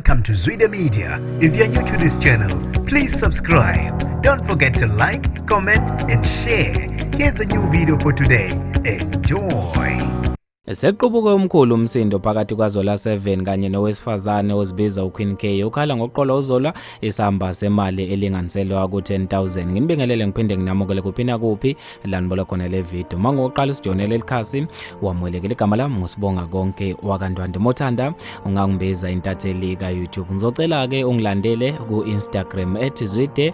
Welcome to Zwida Media. If you're new to this channel, please subscribe. Don't forget to like, comment, and share. Here's a new video for today. Enjoy. Sekuqubuke omkhulu umsindo phakathi kwaZola 7 kanye nowesifazane ozibiza uQueen K okhala ngokuqola uZola isamba semali elinganiselwa ku-10,000. Nginibingelele ngiphinde nginamukele kuphi nakuphi la nibola khona le video. Uma ngoqala usijonele likhasi wamukelekile. Igama lami nguSibonga Konke wakaNdwandwe. Mothanda ungangibiza intatheli ka-YouTube. Ngizocela-ke ungilandele ku-Instagram @zwide_media.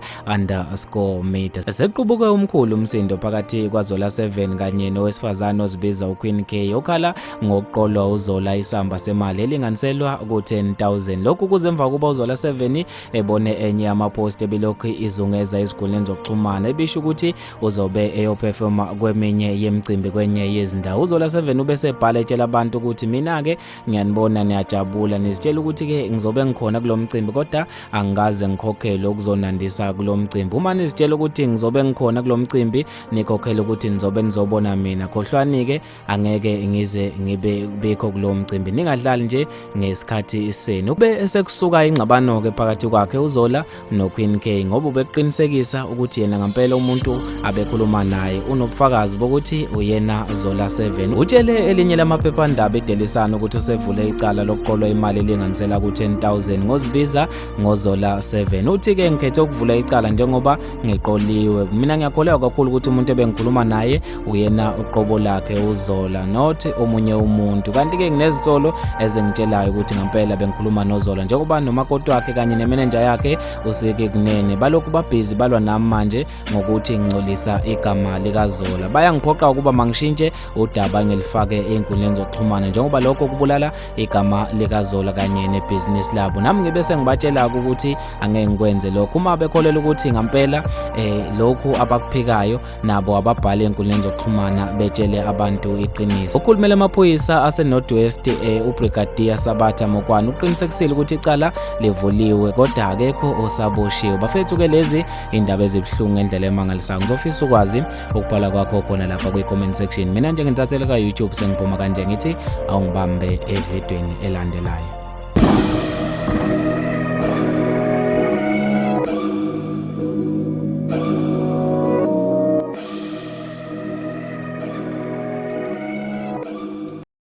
Sekuqubuke omkhulu umsindo phakathi kwaZola 7 kanye nowesifazane ozibiza uQueen K okhala ngokuqolwa uZola isamba semali elinganiselwa ku-10,000. Lokhu kuze emva kokuba uZola 7 ebone enye yamapost ebilokhu izungeza ezinkundleni zokuxhumana ebisho ukuthi uzobe eyophefoma kweminye yemicimbi kwenye yezindawo. UZola 7 ubesebhala etshela abantu ukuthi mina-ke ngiyanibona niyajabula, nizitshela ukuthi-ke ngizobe ngikhona kulo mcimbi kodwa angikaze ngikhokhelwe ukuzonandisa kulo mcimbi. Uma nizitshela ukuthi ngizobe ngikhona kulo mcimbi nikhokhele ukuthi nizobe nizobona mina, khohlwani-ke angeke ngize ngibe bikho kulo mcimbi, ningadlali nje ngesikhathi senu. Kube sekusuka ingxabano-ke phakathi kwakhe uZola noQueen K ngoba ubeqinisekisa ukuthi yena ngempela umuntu abekhuluma naye unobufakazi bokuthi uyena Zola 7. Utshele elinye lamaphephandaba iDelisana ukuthi usevule icala lokuqolwa imali elinganisela ku-10,000 ngozibiza ngoZola 7. Uthi-ke ngikhethe ukuvula icala njengoba ngiqoliwe. Mina ngiyakholelwa kakhulu ukuthi umuntu ebengikhuluma naye uyena uqobo lakhe uZola, not omunye umuntu. Kanti-ke nginezinsolo ezingitshelayo ukuthi ngempela bengikhuluma noZola njengoba nomakoti wakhe kanye nemenenja yakhe uSiki Kunene balokhu babhizi balwa nami manje ngokuthi ngingcolisa igama likaZola. Bayangiphoqa ukuba mangishintshe udaba ngilifake ey'nkundleni zokuxhumana njengoba lokho kubulala igama likaZola kanye nebhizinisi labo. Nami ngibe sengibatshela-ke ukuthi angeke ngikwenze lokho. Uma bekholelwa ukuthi ngampela lokhu abakuphikayo nabo ababhale ey'nkundleni zokuxhumana betshele abantu iqiniso. Okhulumela amaphoyisa ase-North West uBrigadier Sabatha Mokwana uqinisekisile ukuthi icala livuliwe kodwa akekho osaboshiwe. Bafethu-ke lezi indaba ezibuhlungu ngendlela emangalisayo. Ngizofisa ukwazi ukubhala kwakho khona lapha kwi-comment section. Mina njengentatheli ka-YouTube sengiphuma kanje ngithi awungibambe evidweni elandelayo.